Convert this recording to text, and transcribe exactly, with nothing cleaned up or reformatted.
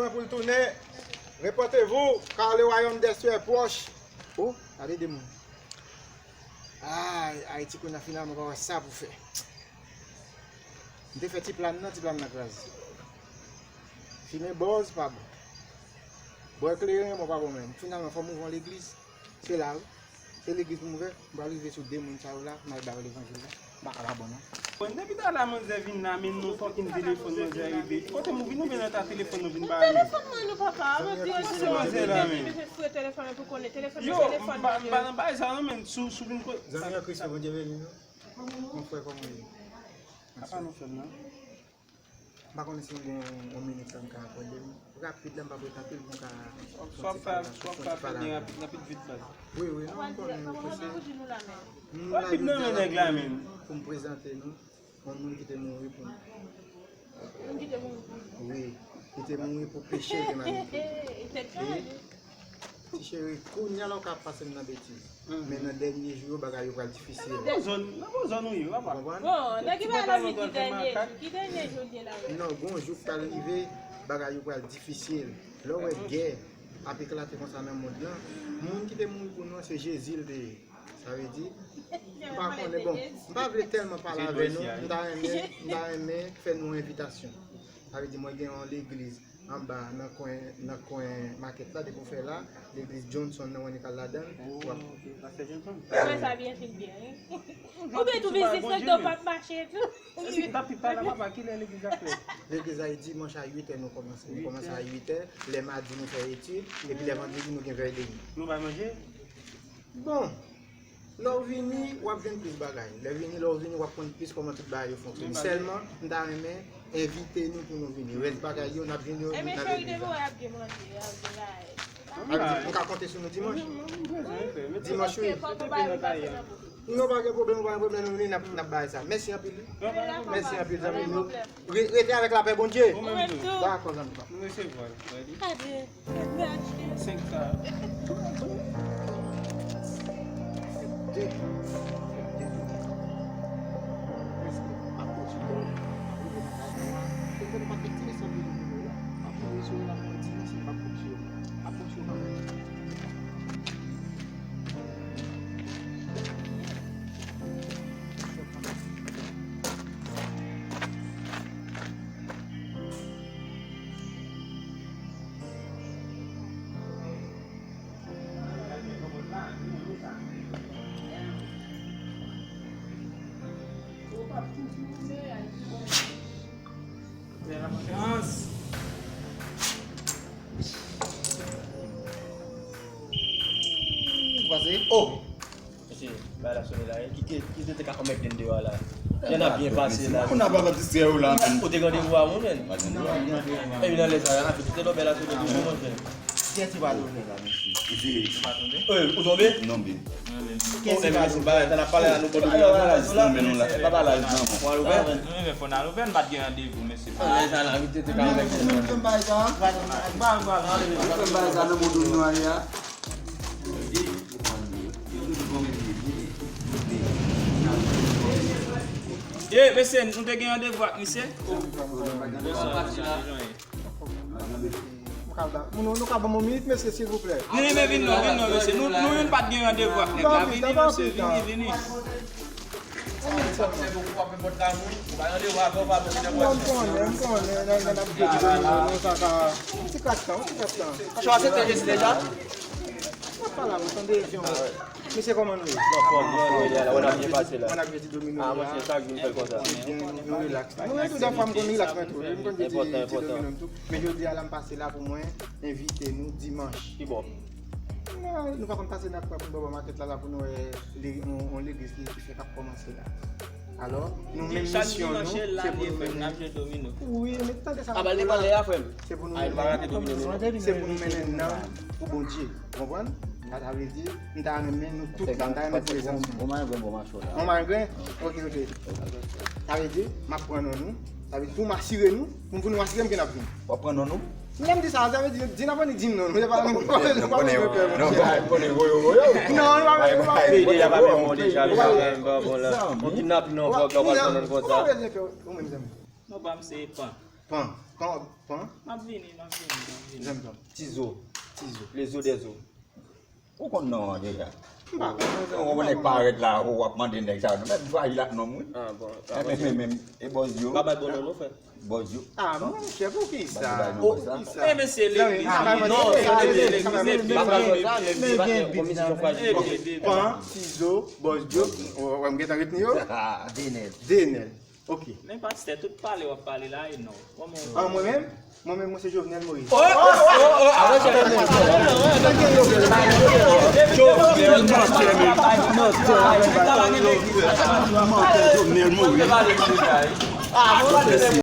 Pou l tounen, repòtevou, car le royaume des cieux est proche. Oh, gade de moun. Ay, Ayiti kounye a finalman pa wè sa pou fè. M te fè ti plan nan, ti plan nan kraze. Fimen bòz pa bon. Bwè kleren, mwen pa bon menm. Finalman, fò m ouvri yon legliz. Se la, wi. Se legliz pou m ouvè. M pral rive sou de moun sa yo la, m al ba yo levanjil la. M pa ka pa bon, non. Bon, depi talè manzè vin la, men nou fòkin telefòn manzè rive. Kote nou vin, nou vin nan ta telefòn nou vin ba nou. Telefòn mwen nou papa, mwen di yo se manzè la, men. Telefòn pou konnen, telefòn nan telefòn. Yo, m pa nan bay sa, non, men sou, sou vin ko. Zanmi an Kris, Bondye beni nou. Mon frè, kòman w ye? Apa nou fè m nan? M pa konnen si m gen yon minit la m ka akòde m. Rapid la, m pa prete anpil pou m ka fè yon ti pale, fè yon ti pale avè w. Rapid, rapid, vit, baz. Wi, wi, non, m konnen ou prese. M la jodi a la pou m prezante nou yon moun ki te mouri pou nou. Moun ki te mouri pou nou? Wi, ki te mouri pou peche limanite. Ti cheri, kounye a la w ka ap pase m nan betiz. Men nan dènye jou yo, bagay yo pral difisil. Nan bon zòn, nan bon zòn ou ye, papa. Ou konprann? Bon, nèg ki pale nan vit ki dènye jou, ki dènye jou l ye la menm? Non, gon jou k pral rive, bagay yo pral difisil. Lè w wè gè ap eklate konsa nan mond lan, moun ki te mouri pou nou an, se Jezi l te ye. Sa vle di, m pa konnen, bon, m pa vle tèlman pale avè nou, m ta renmen, m ta renmen fè nou yon envitasyon. Sa vle di, mwen gen yon legliz anba nan kwen, nan kwen makèt la, depi w fè la, legliz Johnson nan w annik al ladan l. Oh, ok, pastè Johnson. Mwen sa byen fin byen, wi. Ou gen tou biznis nan do p ap mache tou. Epi pa pi pale papa, kilè legliz la fè? Legliz la e dimanch a uit è nou kòmanse. Nou kòmanse a uit è, lè madi nou fè etid, epi lè vandredi nou gen vèy de nuit. Nou bay manje? Bon, lè w vini, w ap jwenn plis bagay. Lè vini, lè w vini, w ap konn plis kòman tout bagay yo fonksyone. Sèlman, m ta renmen envite nou pou nou vini. Rès bagay yo, n ap jwenn yo nan legliz la. Ebyen, cheri, demen w ap gen manje, w ap gen bagay. Ap di, m ka konte sou nou dimanch? Dimanch, wi. Non, pa gen pwoblèm, pa gen pwoblèm, nou vini, n ap, n ap bay sa. Mèsi anpil, wi. Mèsi anpil, zanmi m yo. Re-, rete avèk lapè Bondye. Ou menm tou. Dakò, zanmi pa m. Nou resevwa l, ready? Adye. Senk ka. Chans. Ou pase? Oh! Mesye, bay la sone la, wi. Kite, kite te ka anmède n deyò a la. Jan n ap byen pase la. Moun ap ap distrè yo la, menm. Ou te gen randevou a moun, menm. Epi nan lè sa a, kite lòbè la sone toujou, monchè. Kiyès ki pa tounen la, mesye? Ou tonbe? M tonbe. Kiyès ki pa tounen? Tan ap pale la, nou bò domi la. Ou al ouvè? Nou rive fò n al ouvè, n pa t gen randevou, mesye. Lè sa la, kite te ka anmède. Fè bagay sa nan moun nou ale a. Ye, mesye, nou te gen randevou ak misye. Bonswa, mesye, kijan w ye? Moun, nou ka ban m yon minit, mesye, silvouplè? Vini, men vin non, vin non, mesye. Nou, nou youn pa t gen randevou ak nèg la. Vini, mesye, vini, vini. Yon minit sèlman. Non, m konnen, m konnen, nan, nan, nan, yon ti kras tan, yon ti kras tan. Anchè, w aksepte Jezi deja? Mwen pa la, mwen tande yon. Mesye, kòman nou ye? Anfòm, nou ye la, w ap byen pase la. Mwen ap jwe ti domino la. Ah, monchè, chak jou m fè l konsa. Nou rilaks la. Mwen tou, dèfwa m konn rilaks mwen tou. M konn jwe ti, ti domino m tou. Men jodi a la, m pase la pou mwen envite nou dimanch. Ki bò? Non, nou pa konn pase nan kwen pou bò bò makèt la, la pou nou wè le-, yon, yon legliz ki, ki fèk ap kòmanse la. Alò, nou menm misyon nou, se pou nou mennen. Wi, men tande sa m ap di w la. Se pou nou mennen, se pou nou mennen nanm pou Bondye. Ou konprann? Sa, sa vle di, m ta renmen nou tout la, m ta renmen prezans nou. Yon malengren? Ok, ok. Sa vle di, m ap pran non nou. Sa vle di, pou m asire nou, pou, pou nou asire m ke n ap vin. W ap pran non nou? Lè m di sa, sa vle di, di n ap annik di m non nou. Se pa nou, nou pa bezwen pè, monchè. Non, nou pa bezwen pè, non, non, non, non, non. Non, nou pa bezwen pè. Deja pa menm bon, deja, deja pa menm bon, bon, la. Yon kidnapin nan vòg la, w ap pran non konsa. Ou pa bezwen pè, ou menm, zanmi. Non, pa m se epan. Pan. Pan, pan. M ap vini, m ap vini, m ap vini. Zanmi pa m. Tizo. Tizo. Les os des os. Ou konn non an deja. M pa konn. Ou konn nèg parèt la, ou w ap mande nèg sa. Menm vwayil ak nonm, wi. Ah, bon. Men, men, men, men, e bòz yo. Pa bay bon non, non, frè. Bòz yo. Ah, mon chè, pou ki sa? Pou ki sa? Men, men, se legliz. Ah, Non, se legliz, legliz, legliz. Pa bay bon sa, legliz pa gen komisyon frajil. Ok, pan, tizo, bòz yo. Ou wè m gentan retni yo? Denèl. Denèl. Ok. Men pastè, tout pale w ap pale la, e non. Kòman w Ah, mwen menm? Mwen menm, mwen se Jovenel Moïse. Jovenel mantè, men. Jovenel Moïse.